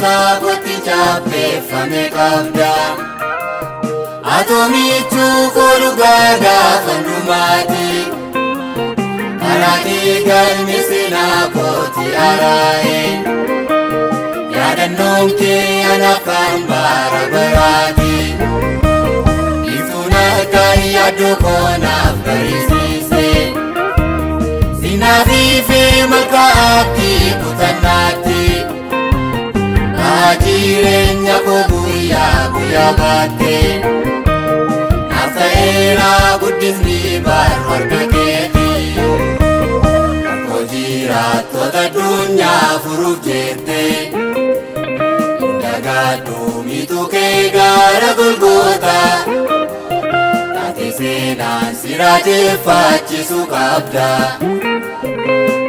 Keessaa kootti chaappeffame qabda. Atoomichuu koo dhugaa gaafa hundumaati. Karaa kee galmi seenaa kooti araa'e. Yaadannoon kee anaaf kan bara baraati. Iftuun harkaan yaaddoo koo naaf barisiise. Sinaaf ifee malkaa abdii kutannaatti. Jireenya koo guyyaa guyyaa baatte. Naaf ta'eera guddisni bar harka keeti. Rakkoo jiraattota addunyaa furuuf jette. Dagaadhu miituu kee gaara Golgoota. Taate seenaan si raajeffachiisu qabda.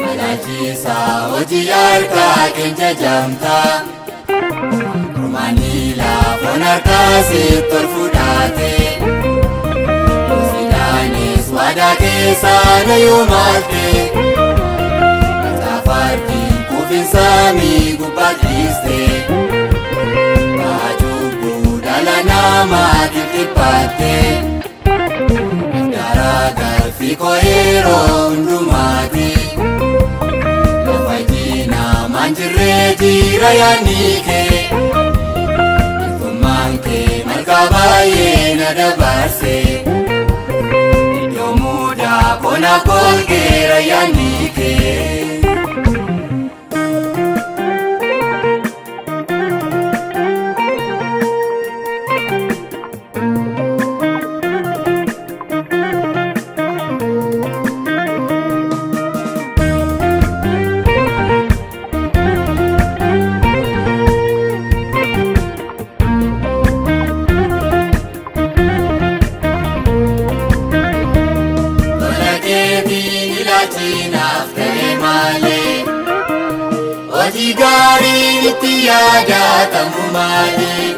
Malaalchisaa hojii harkaa keenya jamta. Romaanii laafoon harkaa sitti ol fudhate. Musidaanis waadaa keessaa na yoo maalte. Mataafaartiin kufinsaanii gubbaa dhiiste. Baacubbuu dhala namaatiif dhiphaatte. Garaa galfii koo yeroo hundumaati. Lafa jiinaa jirree jira yaadni kee. Ifummaan kee malkaa baay'ee na dabarse. Iddoo mudaa konaaf golgeera yaadni kee. Tola keetiin ilaalchi naaf ta'e malee. Hojii gaariin itti yaadatamu malee.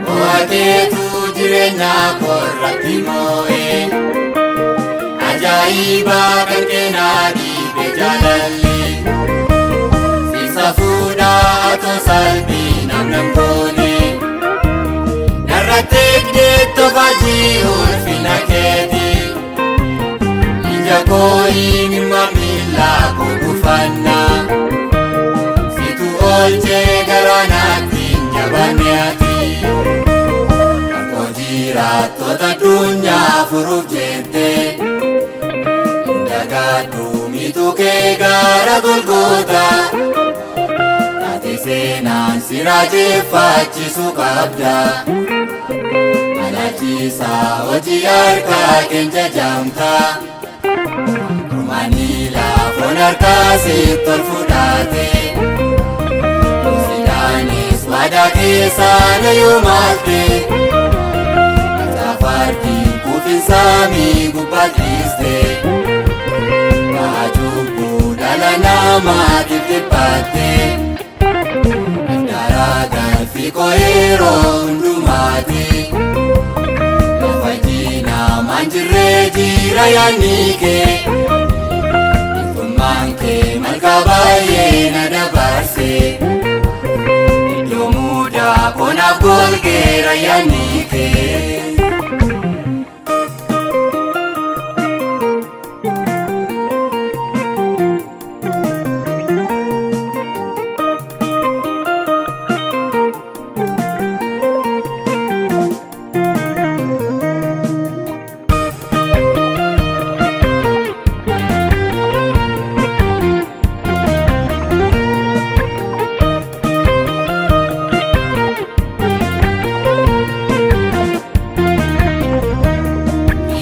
Ho'ateetu jireenya koorratti moo'e. Ajaa'iba kan keenaa dhiibe jaalalli. Siisa fuudhaa atoo salphii namnan goone. Narratti eegdee faajii ulfina keeti. Ija koo himma miillaa koo gufannaa. Situ oolchee garaa naatti hin jabaanne ati. Rakkoo jiraattota addunyaa furuuf jette. Dagaadhu miituu kee gaara Golgoota. Taate seenaan si raajeffachiisu qabda. Malaalchisaa hojii harkaa keenya jamta. Romaanii laafoon harkaa sitti ol fudhate. Musidaanis waadaa keessaa na yoo maalte. Mataafaartiin kufinsaamii gubbaa dhiiste. Baacubbuu dhala namaatiif dhiphaatte. Garaa galfii koo yeroo hundumaati. Lafa jiinaa jirree jira yaadni kee. Ifummaan kee malkaa baay'ee na dabarse. Iddoo mudaa konaaf golgeera yaadni kee.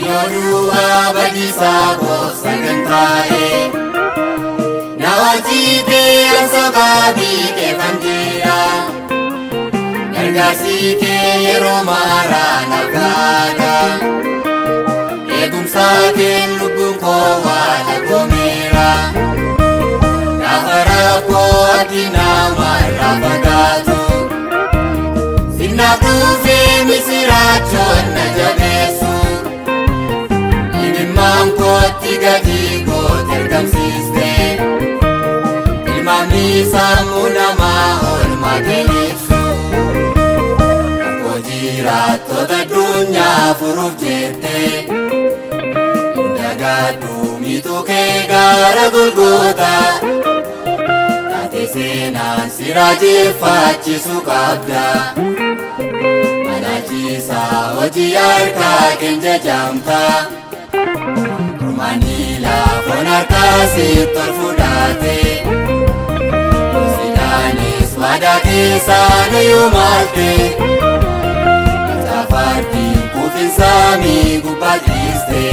Yoo du'aa badiisaa koof sagantaa'e. Na hojjetee sababii keefan jira. Gargaarsi kee yeroo maraa naaf gaadha. Eegumsa kee lubbuun koo waa lagoomeera. Gaafa rakkoo ati namarraa fagaatu. Sinnaaf dhufee misiraachoon na jabeessu. Imimmaan kootti gadi goote argamsiiste. Ilmaamni sammuu namaa oolmaa Arjummaa kee ibsu. Rakkoo jiraattota addunyaa furuuf jettee. Dagaadhu miituu kee gaara Golgootaa. Taatee seenaan si raajeffachiisu qabda. Malaachisaa hojii harkaa keenya jaamta. Romaanii laafoon harkaa sitti ol fudhate. Sidaanis waadaa keessaan iyyuu maalte. Macaafaatti kuufinsaamii gubbaa ciiste.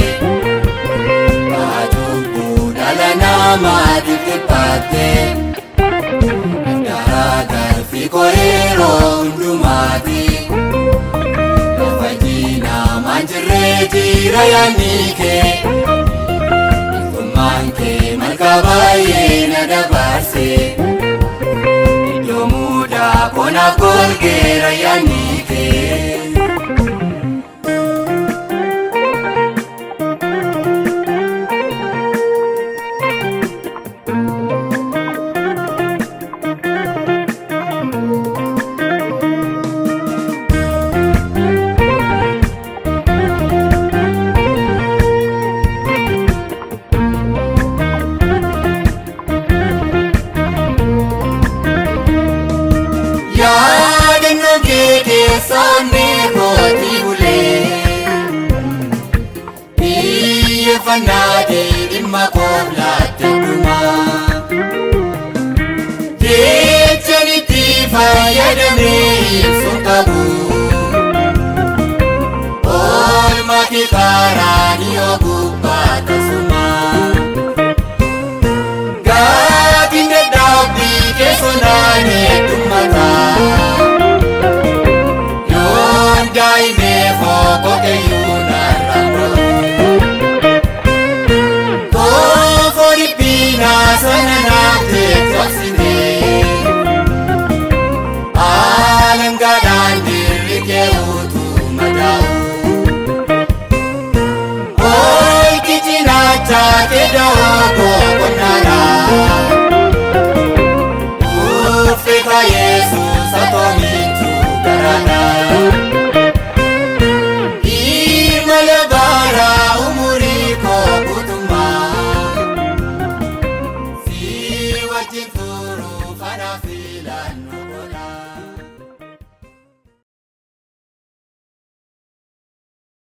Cubbuu dhala namaatiif dhiphatte. Daaraa galfii koo yeroo hundumaati. Lafa jiinaamaan jirree jira yaadni kee. Iltummaan kee malkaa baay'ee na dabarse. Iddoo mudaa konaaf golgeera yaadni kee. Yaadannoo kee keessa onnee kootii bulee. Xiyyeeffannaa kee dhimma koof laatte dhumaa. Jechaan itti fayyadamee ibsuun qabu. Oolmaa kee karaa dhiyoo gubbaa tasuma. Gaatiin dadhabbii keessonaan heddummataa. Yoon daa'imee fookoo keeyyuu narraan ba'u. Koofoo dhiphinaa sana naaf jechabsitee. Alangaadhaan dirri kee utuu madaa'u. Holqi cinaacha kee da'oo boqonnaadha. Uffee kaayee